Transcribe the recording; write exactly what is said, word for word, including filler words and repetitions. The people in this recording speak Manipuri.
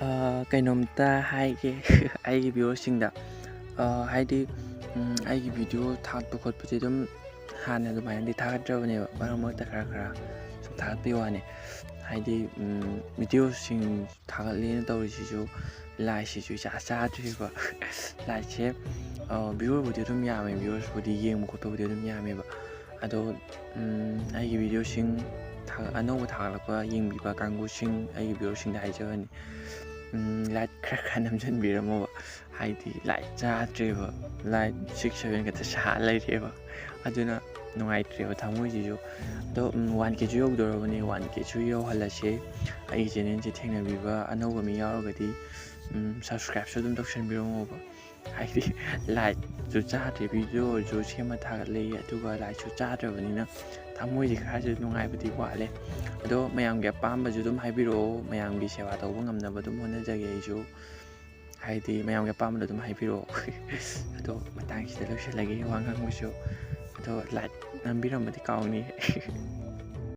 ꯑ, ꯀꯩꯅꯣꯝꯇ ꯍꯥꯏꯒꯦ꯫ ꯑꯩꯒꯤ viewersꯁꯤꯡꯗ, ꯑ, ꯍꯥꯏꯗꯤ, ꯎꯝ, ꯑꯩꯒꯤ video ꯊꯥꯒꯠꯄ ꯈꯣꯠꯄꯁꯦ ꯑꯗꯨꯝ ꯍꯥꯟꯅ ꯑꯗꯨꯃꯥꯏꯅꯗꯤ ꯊꯥꯒꯠꯇ꯭ꯔꯕꯅꯦꯕ, ꯃꯔꯛ ꯃꯔꯛꯇ ꯈꯔ ꯈꯔ ꯁꯨꯝ ꯊꯥꯒꯠꯄꯩ ꯋꯥꯅꯤ꯫ ꯍꯥꯏꯗꯤ, ꯎꯝ, videoꯁꯤꯡ ꯊꯥꯒꯠꯂꯦꯅ ꯇꯧꯔꯤꯁꯤꯁꯨ, likesꯤꯁꯨ ꯏꯆꯥ ꯆꯥꯗ꯭ꯔꯤꯕ꯫ Likesꯦ, ꯑ, viewerꯕꯨꯗꯤ ꯑꯗꯨꯝ ꯌꯥꯝꯃꯦ, viewersꯄꯨꯗꯤ ꯌꯦꯡꯕ ꯈꯣꯠꯄꯕꯨꯗꯤ ꯑꯗꯨꯝ ꯌꯥꯝꯃꯦꯕ꯫ ꯑꯗꯣ, ꯎꯝ, ꯑꯩꯒꯤ videoꯁꯤꯡ ꯊꯥꯒꯠ-, ꯑꯅꯧꯕ ꯊꯥꯒꯠꯂꯛꯄ ꯌꯦꯡꯕꯤꯕ ꯀꯥꯡꯕꯨꯁꯤꯡ, ꯑꯩꯒꯤ viewerꯁꯤꯡꯗ ꯍꯥꯏꯖꯕꯅꯤ, ꯎꯝ, like ꯈꯔ ꯈꯔ ꯅꯝꯁꯤꯟꯕꯤꯔꯝꯃꯣꯕ꯫ ꯍꯥꯏꯗꯤ like ꯆꯥꯗ꯭ꯔꯦꯕ, like six seven ꯈꯛꯇ ꯁꯥ ꯂꯩꯔꯦꯕ꯫ ꯑꯗꯨꯅ ꯅꯨꯡꯉꯥꯏꯇ꯭ꯔꯦꯕ ꯊꯃꯣꯏꯁꯤꯁꯨ꯫ ꯑꯗꯣ, ꯎꯝ, one Kꯁꯨ ꯌꯧꯗꯧꯔꯕꯅꯤ, one Kꯁꯨ ꯌꯧꯍꯜꯂꯁꯦ꯫ ꯑꯩꯒꯤ channelꯁꯦ ꯊꯦꯡꯅꯕꯤꯕ ꯑꯅꯧꯕ ꯃꯤ ꯌꯥꯎꯔꯒꯗꯤ, ꯎꯝ, subscribeꯁꯨ ꯑꯗꯨꯝ ꯇꯧꯁꯟꯕꯤꯔꯝꯃꯣꯕ꯫ ꯍꯥꯏꯗꯤ likeꯁꯨ ꯆꯥꯗ꯭ꯔꯦ, video ꯑꯣꯏꯔꯁꯨ ꯁꯦꯝꯃ ꯊꯥꯒꯠꯂꯛꯏ, ꯑꯗꯨꯒ likeꯁꯨ ꯆꯥꯗ꯭ꯔꯕꯅꯤꯅ ꯊꯃꯣꯏꯗꯤ ꯈꯔꯁꯨ ꯅꯨꯡꯉꯥꯏꯕꯗꯤ ꯋꯥꯠꯂꯦ꯫ ꯑꯗꯣ ꯃꯌꯥꯝꯒꯤ ꯑꯄꯥꯝꯕꯁꯨ ꯑꯗꯨꯝ ꯍꯥꯏꯕꯤꯔꯛꯑꯣ, ꯃꯌꯥꯝꯒꯤ ꯁꯦꯕꯥ ꯇꯧꯕ ꯉꯝꯅꯕ ꯑꯗꯨꯝ ꯍꯣꯠꯅꯖꯒꯦ ꯑꯩꯁꯨ꯫ ꯍꯥꯏꯗꯤ ꯃꯌꯥꯝꯒꯤ ꯑꯄꯥꯝꯕꯗꯣ ꯑꯗꯨꯝ ꯍꯥꯏꯕꯤꯔꯛꯑꯣ꯫ ꯑꯗꯣ ꯃꯇꯥꯡꯁꯤꯗ ꯂꯣꯏꯁꯤꯜꯂꯒꯦ ꯋꯥ ꯉꯥꯡꯕꯁꯨ꯫ ꯑꯗꯣ like ꯅꯝꯕꯤꯔꯝꯕꯗꯤ ꯀꯥꯎꯅꯤ꯫